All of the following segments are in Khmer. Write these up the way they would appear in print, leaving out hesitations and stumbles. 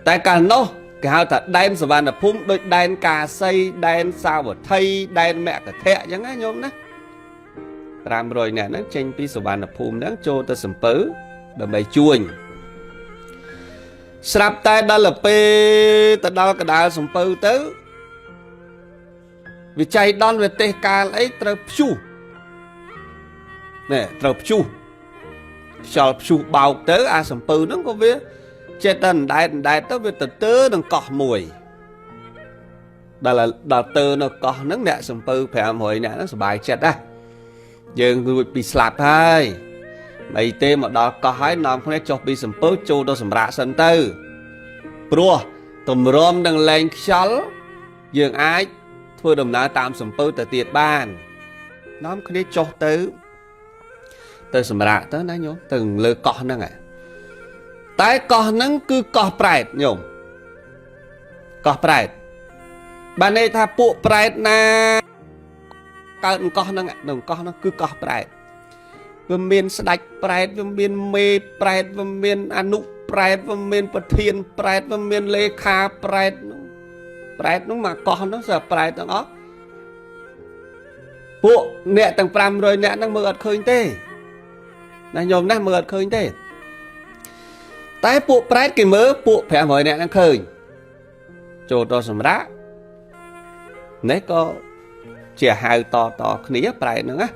តែកាលនោះគេហៅថាដែនសវណ្ណភូមិដូចដែនកាសីដែនសាវត្ថីដែនមគធៈអញ្ចឹងណាញោមណា500នាក់ហ្នឹងចេញពីសវណ្ណភូមិហ្នឹងចូលទៅសំពៅដើម្បីជួញស្រាប់តែដល់ពេលទៅដល់កដាលសំពៅទៅវិច័យដន្យវិទេសកាលអីត្រូវព្យុះណែត្រូវព្យុះខ្យល់ព្យុះបោកទៅអាសំពៅហ្នឹងក៏វាចេះតែអណ្ដែតអណ្ដែតទៅវាទៅទើនឹងកោះមួយដល់ទើនៅកោះហ្នឹងអ្នកសំពៅ500នាក់ហ្នឹងសប្បាយចិត្តណាយើងរួចពីស្លាប់ហើយមិនទេមកដល់កោះហើយនាំគ្នាចុះពីសំពៅចូលទៅសម្រាកសិនទៅព្រោះទម្រាំនឹងលែងខ្យល់យើងអាចធ្វើដំណើរតាមសំពៅទៅទៀតបាននាំគ្នាចុះទៅសម្រាកទៅណាញោមទៅលើកោះហ្នឹងតែកោះហ្នឹងគឺកោះប្រែតញោមកោះប្រែតបានន័យថាពួកប្រែតណាកើតកោះហ្នឹងនៅកោះហ្នឹងគឺកោះប្រែតវាមានស្ដេចប្រែតវាមានមេប្រែតវាមានអនុប្រែតវាមានប្រធានប្រែតវាមានលេខាប្រែតហ្នឹងប្រែតហ្នឹងមកកោះហ្នឹងស្រាប់ប្រែតទាំងអស់ពួកអ្នកទាំង500នាក់ហ្នឹងមើលអត់ឃើញទេណាញោមណាមើលអត់ឃើញទេតែពួកប្រែតគេមើលពួក500នាក់ហ្នឹងឃើញចូលទៅសម្រាប់នេះក៏ជាហៅតតគ្នាប្រែតហ្នឹងណា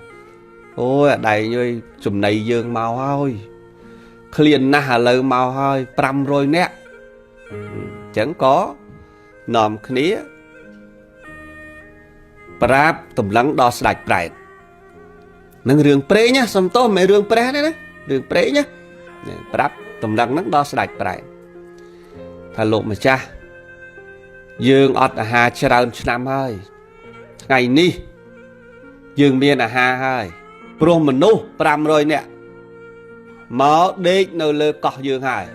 អូយអាដៃញយចំណៃយើងមកហើយឃ្លានណាស់ឥឡូវមកហើយ500នាក់អញ្ចឹងក៏នាំគ្នាប្រាប់តម្លឹងដល់ស្ដេចប្រែតនឹងរឿងព្រេងណាសំទោសមិនមែនរឿងព្រះទេណារឿងព្រេងណាប្រាប់តម្លឹងហ្នឹងដល់ស្ដេចប្រែតថាលោកម្ចាស់យើងអត់អាហារច្រើនឆ្នាំហើយថ្ងៃនេះយើងមានអាហារហើយព្រោះមនុស្ស500នាក់មកដេកនៅលើកោះយើងហើយ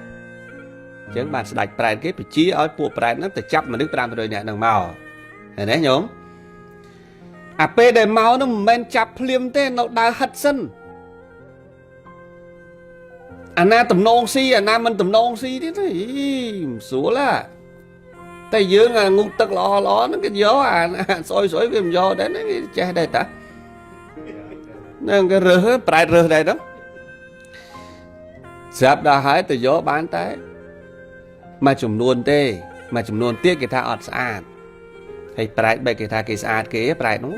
អញ្ចឹងបានស្ដេចប្រែតគេបញ្ជាឲ្យពួកប្រែតហ្នឹងទៅចាប់មនុស្ស500នាក់ហ្នឹងមកឃើញទេញោមអាពេលដែលមកហ្នឹងមិនមែនចាប់ភ្លាមទេនៅដើរហិតសិនអាណាតំណងស៊ីអាណាមិនតំណងស៊ីទៀតទេមិនស្រួលហ่ะតែយើងអាងូតទឹកល្អល្អហ្នឹងគេយកអាស្អុយស្អុយវាមិនយកដែរហ្នឹងគេចេះដែរតាហ្នឹងគេរើសប្រែតរើសដែរហ្នឹងស្រាប់ដល់ហើយទៅយកបានតែមួយចំនួនទេមួយចំនួនទៀតគេថាអត់ស្អាតហើយប្រែតបែកគេថាគេស្អាតគេប្រែតនោះ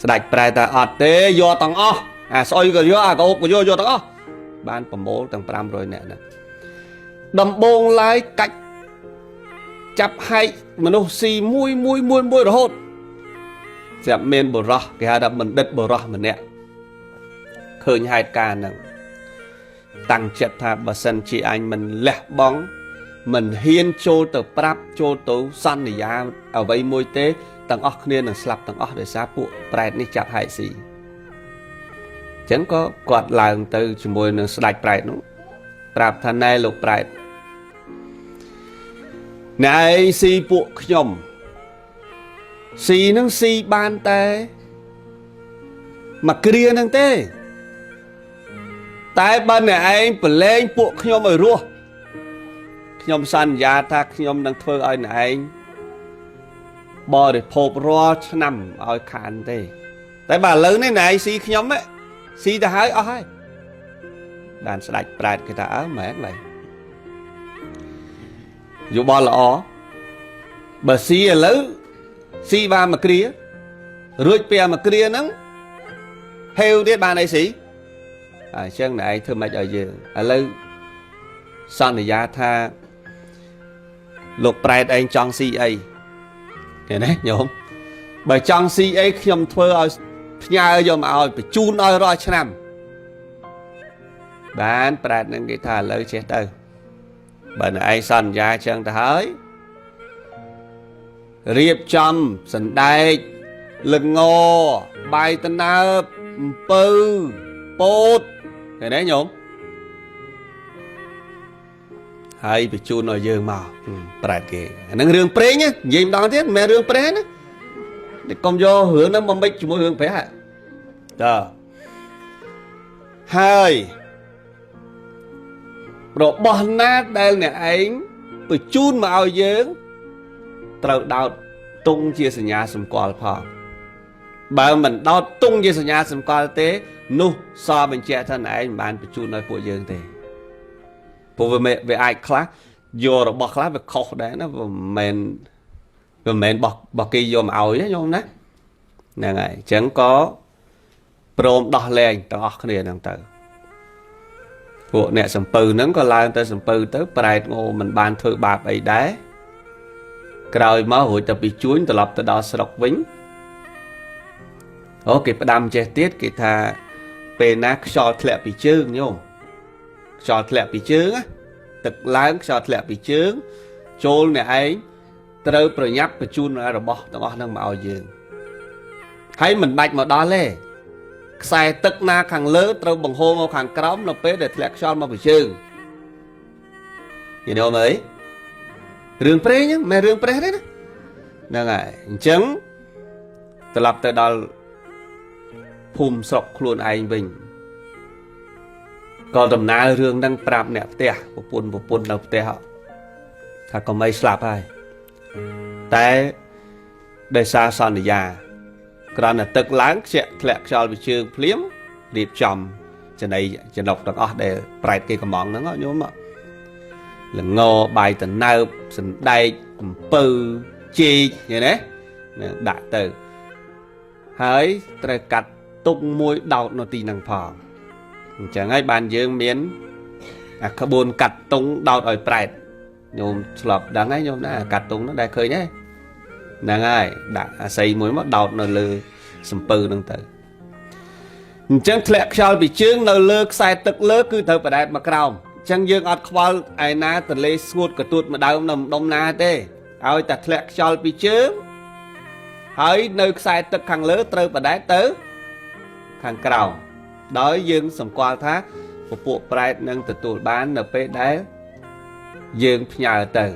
ស្ដេចប្រែតតែអត់ទេយកទាំងអស់អាស្អុយក៏យកអាកោបក៏យកយកទាំងអស់បានប្រមូលទាំង500នាក់ហ្នឹងដំបងឡើយកាច់ចាប់ហែកមនុស្សស៊ីមួយមួយមួយមួយរហូតស្រាប់មានបុរសគេហៅថាបណ្ឌិតបុរសម្នាក់ឃើញហេតុការណ៍ហ្នឹងតាំងចិត្តថាបើសិនជាអញមិនលះបង់មិនហ៊ានចូលទៅប្រាប់ចូលទៅសន្យាអ្វីមួយទេទាំងអស់គ្នានឹងស្លាប់ទាំងអស់ដោយសារពួកប្រែតនេះចាប់ហែកស៊ីអញ្ចឹងក៏គាត់ឡើងទៅជាមួយនឹងស្ដេចប្រែតនោះប្រាប់ថាណែលោកប្រែតណែឯងស៊ីពួកខ្ញុំស៊ីនឹងស៊ីបានតែមួយគ្រានឹងទេតែបើអ្នកឯងប្រឡែងពួកខ្ញុំឲ្យរស់ខ្ញុំសន្យាថាខ្ញុំនឹងធ្វើឲ្យអ្នកឯងបរិភោគរាល់ឆ្នាំឲ្យខានទេតែបើឥឡូវនេះអ្នកឯងស៊ីខ្ញុំស៊ីទៅហើយអស់ហើយបានស្ដេចប្រែតគេថាអើមែនឡើយយោបល់ល្អបើស៊ីឥឡូវស៊ីបានមួយគ្រារួចពីមួយគ្រាហ្នឹងហេវទៀតបានអីស៊ីអញ្ចឹងអ្នកឯងធ្វើម៉េចឲ្យយើងឥឡូវសន្យាថាលោកប្រែតឯងចង់ស៊ីអីឃើញទេញោមបើចង់ស៊ីអីខ្ញុំធ្វើឲ្យផ្ញើយកមកឲ្យបញ្ជូនឲ្យរាល់ឆ្នាំបានប្រែតនឹងគេថាឥឡូវចេះទៅបើអ្នកឯងសន្យាអញ្ចឹងទៅហើយរៀបចំសណ្ដែកល្ងបាយតនើបអំពៅពោតឃើញទេញោមហើយបញ្ជូនឲ្យយើងមកប្រែតគេអានឹងរឿងព្រេងនិយាយម្ដងទៀតមិនមែនរឿងព្រះណាកុំយករឿងហ្នឹងមកមិចជាមួយរឿងព្រះតើហើយ របស់ណាដែលអ្នកឯងបញ្ជូនមកឲ្យយើងត្រូវដោតទង់ជាសញ្ញាសម្គាល់ផងបើមិនដោតទង់ជាសញ្ញាសម្គាល់ទេនោះសបញ្ជាក់ថាអ្នកឯងមិនបានបញ្ជូនឲ្យពួកយើងទេព្រោះវាអាចខ្លះយករបស់ខ្លះវាខុសដែរណាវាមិនមែនរបស់គេយកមកឲ្យទេញោមណាហ្នឹងហើយអញ្ចឹងក៏ព្រមដោះលែងទាំងអស់គ្នាហ្នឹងទៅពួកអ្នកសំពៅហ្នឹងក៏ឡើងទៅសំពៅទៅប្រែតងោមិនបានធ្វើបាបអីដែរក្រោយមករួចទៅពីជួញត្រឡប់ទៅដល់ស្រុកវិញអូគេផ្ដាំចេះទៀតគេថាពេលណាខ្យល់ធ្លាក់ពីជើងញោមខ្យល់ធ្លាក់ពីជើងណាទឹកឡើងខ្យល់ធ្លាក់ពីជើងចូលអ្នកឯងត្រូវប្រញាប់បញ្ជូនរបស់ទាំងអស់ហ្នឹងមកឲ្យយើងហើយមិនបាច់មកដល់ទេខ្សែទឹកណាខាងលើត្រូវបង្ហូរមកខាងក្រោមនៅពេលដែលធ្លាក់ខ្យល់មកពីជើងយល់ទេអីរឿងព្រេងហ្នឹងមិនមែនរឿងប្រេះទេណាហ្នឹងហើយអញ្ចឹងត្រឡប់ទៅដល់ភូមិស្រុកខ្លួនឯងវិញក៏ដំណើររឿងហ្នឹងប្រាប់អ្នកផ្ទះប្រពន្ធនៅផ្ទះថាកុំអីស្លាប់ហើយតែដោយសារសន្យាគ្រាន់តែទឹកឡើងខ្ជាក់ធ្លាក់ខ្យល់ពីជើងភ្លាមរៀបចំចំណីចំណុកទាំងអស់ដែលប្រែតគេកំងហ្នឹងញោមល្ងបាយតណើបសណ្ដែកអំពៅចេកឃើញទេនឹងដាក់ទៅហើយត្រូវកាត់ទុកមួយដោតនៅទីហ្នឹងផងអញ្ចឹងហើយបានយើងមានអាក្បួនកាត់តុងដោតឲ្យប្រែតញោមឆ្លប់ដឹងហើយញោមណាកាត់តុងហ្នឹងដែលឃើញទេហ្នឹងហើយដាក់អាស័យមួយមកដោតនៅលើសំពៅហ្នឹងទៅអញ្ចឹងធ្លាក់ខ្យល់ពីជើងនៅលើខ្សែទឹកលើគឺត្រូវបដែតមកក្រោមអញ្ចឹងយើងអត់ខ្វល់ឯណាទលេស្ងួតកទួតម្ដើមនៅម្ដុំណាទេឲ្យតែធ្លាក់ខ្យល់ពីជើងហើយនៅខ្សែទឹកខាងលើត្រូវបដែតទៅខាងក្រោមដោយយើងសម្គាល់ថាពពួកប្រែតនឹងទទួលបាននៅពេលដែលយើងផ្ញើទៅ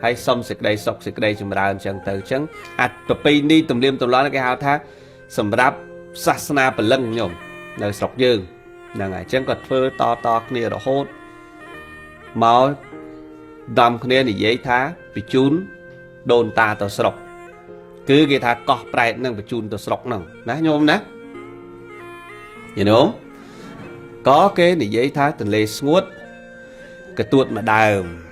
ហើយសុំសេចក្តីសុខសេចក្តីចម្រើនអញ្ចឹងទៅអញ្ចឹងអាប្រពៃណីទំនៀមទម្លាប់គេហៅថាសម្រាប់សាសនាព្រលឹងញោមនៅស្រុកយើងហ្នឹងហើយអញ្ចឹងក៏ធ្វើតតគ្នារហូតមកដំគ្នានិយាយថាបញ្ជូនដូនតាទៅស្រុកគឺគេថាកោះប្រែតនឹងបញ្ជូនទៅស្រុកហ្នឹងណាញោមណាយល់ទេក៏គេនិយាយថាទន្លេស្ងួតកទួតម្ដើម